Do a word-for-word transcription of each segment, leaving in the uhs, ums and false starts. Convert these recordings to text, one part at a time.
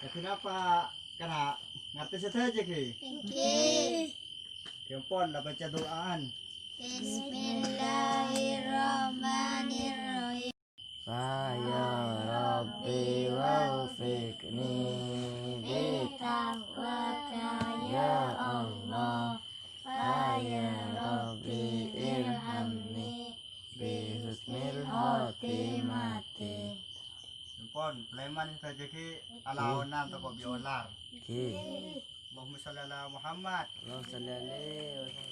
Ghâ' napa, Kana'? Ngartè sadhâjâ, ghi? Èngghi. Ghi ampon, la bâca du'a'an. Bismillahirrahmanirrahim. Fa ya Rabbi waffiqni bi taqwaka ya Allah. Fa ya Rabbi irhamni bi husnil khotimati. Ampon, palèman sadhâjâ ghi alaonan tako' biolar. Ghi. Allahumma shalli ala Muhammad. Allahumma shalli alaihi wasallam.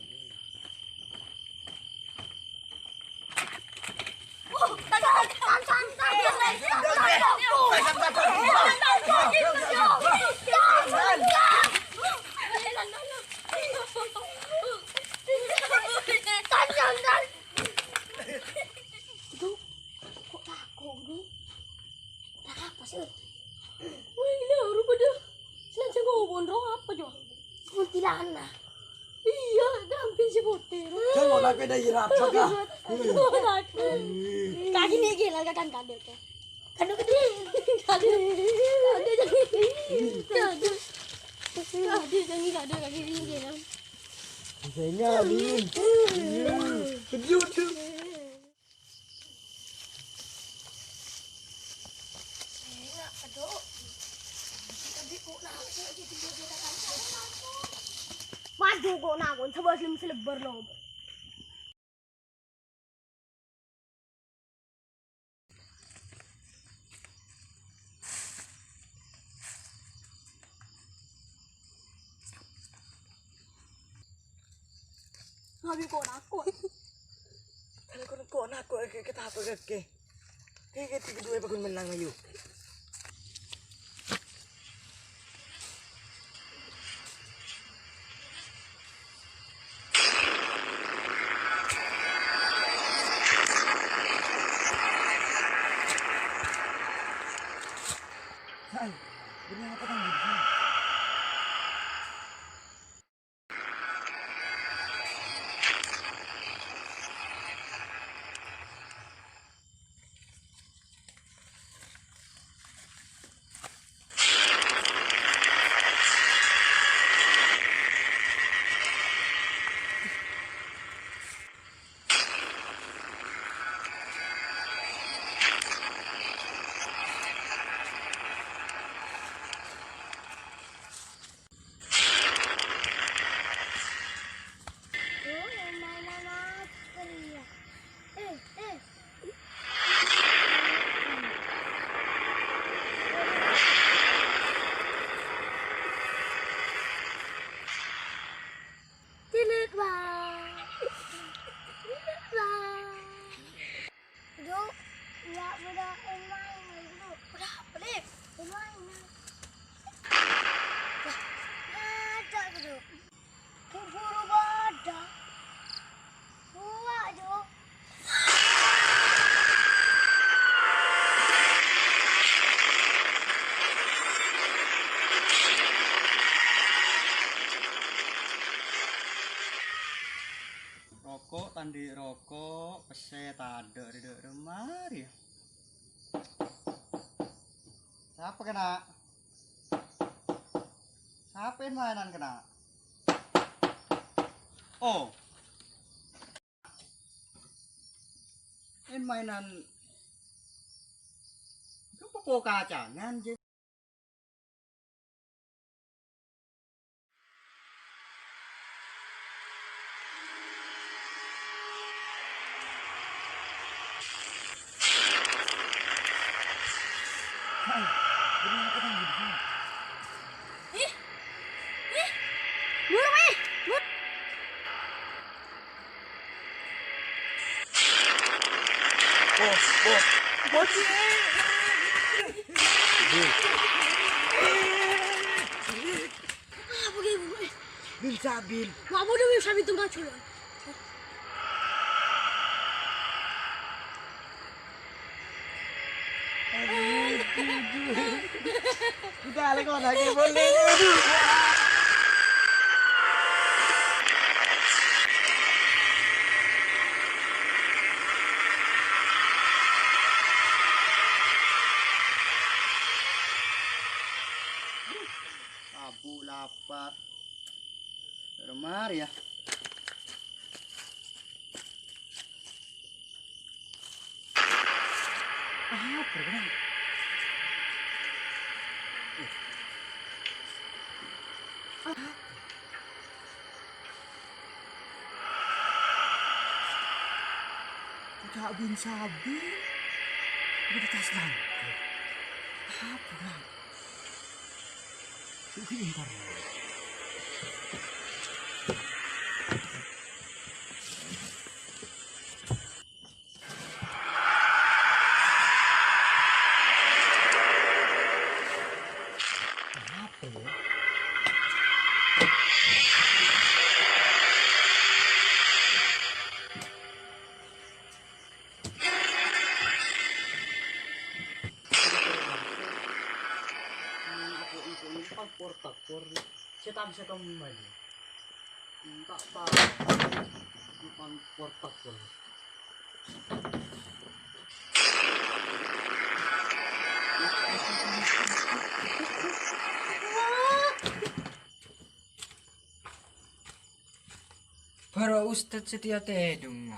Aduh, kok tako' gitu? Nah, apa sih? Wah, gila, rupanya. Sengaja ngomong, roh apa, Jo? Kuntilanak. Iya, dampin si putih. Jangan aku ada irap, saka. Kaki ni gila, kan kado tu. Kado gede. Kado. Kado jangan. Kado. Kado jangan, kado kaki ni gila. Saya ni. Kejut. Maju kok nakon, sebab slim selebar lo. Ngawi kok nako? Kalau kau kok nako ke kita apa ke? Kayak gitu kedua bagus menang ayo. Hai, ini apa kan? Tilik, Bang. Tilik, Bang. Duk, ya, udah main, Duk. Udah, boleh. Main. Wah, ada, Duk. Buru pada. Buah, Jo. Roko', tandhi' roko', pèssè tadhâ' ri dâ' remma rèya. Sapa, Kana'? Sapa èn-maènan, Kana'? Oh. Èn-maènan. Ghâmpa po kacangan, jâ. Ih, ih, buru, ih, buru. Bos, bos, bos. Apa kayak ibu? Bil Sabil. Mau apa dong Bil Sabil tuh ngaco ya? Aduh, aduh. Udah, lagi mana lagi boleh. Aduh. Lapar. Lemari ya. Apa, Bang? Ca'na bin-sabin. Udah tas langka. Apa, Bang? Sugi entar. Apa ya? Aku itu ini kan portakur. Setan setan mana? Enggak tahu. Bukan portakur. Bârâ Ustad Setia tèdung.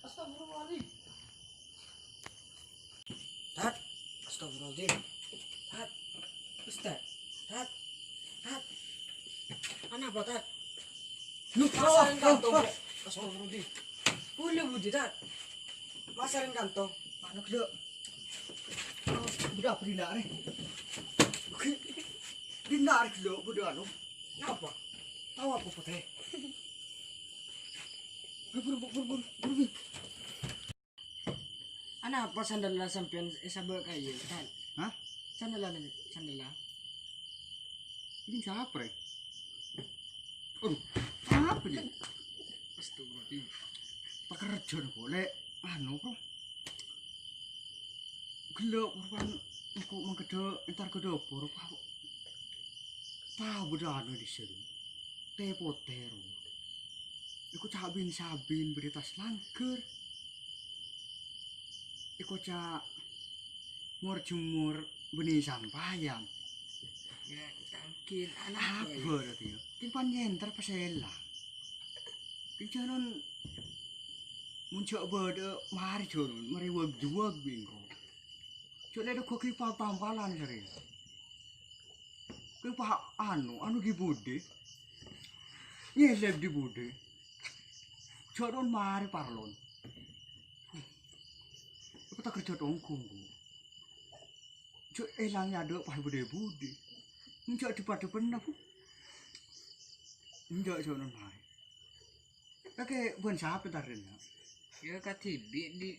Astagfirullahaladzim. Tad, astagfirullahaladzim. Tad, Ustad. Tad, Tad. Anapa, Tad? Loh, masalah oh, kanto, oh, Bre. Astagfirullahaladzim. Boleh, budi, Tad. Masalah kanto. Anu, gelo. Oh, budi apa dinna', Re? Dinna', Re, gelo, budi anu. Napa? Tao apa, Putri? Buru, buru, buru, buru, buru. Anapa sandalla sampèyan èsabâ' ka iyâ, Tan? Hah? Sandalla, sandalla. Ini siapa, Rè? Aduh, apa ini? Astagfirullahaladzim. Pekerjaan kok, Lè'. Anu, kok. Gelo', korban engko' mangkada entar ka dapur, kok. Tao bâdâ anu è dissa', Rè. Tè-potè, Rè. Èkoca' bin-sabin bâdâ tas langghâr. Èkoca' mor-jemmor bânnè sampayan. Ya, mungkin anak apa ya? Apa berarti ya? Kèng pan nyènter pasèla. Kèng jhâ' non mon jhâ' bâdâ marè jhâ' non, marè wag-juwag bi' engko'. Jhâ' lè' dhogghi' pa-, pampalan sarè. Kèng pa-, anu, anu di budi. Nyèlèp di budi. Jhâ' non marè parlon. Apa ta' kerja tongkong, Bu? Jhâ' èlang è adâ' pas budi-budi. Enjâ' dhi-padhipenna, Bu. Enjâ' jhâ' non marè. Kakè bân sapa tarèna? Ya, kadhibi' di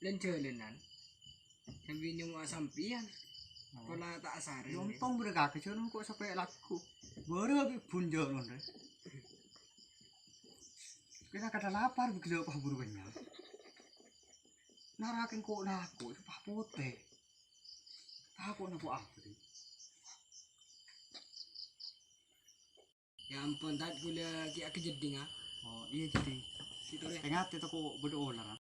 lan-jhâlânan. Sambi nyomo'a sampèyan. Oh. Pola ta' asarèng. Yontong bâdâ kakè jhâ' non ko' sapè lagghu. Bârâ bi' bun jhâ' non, Rè. Kita kadâ' lapar, bi' gelo' pas buru kènyang. Nara kèng ko' nako, itu pas potè. Tako' nako apa, Rè? Ya ampon, Tad, kaulâ ghi' akejeddhing, ah. Oh, iyâ, Jadi. Gitu, Rè. Tè-ngatè tako' bâdâ olar, ah.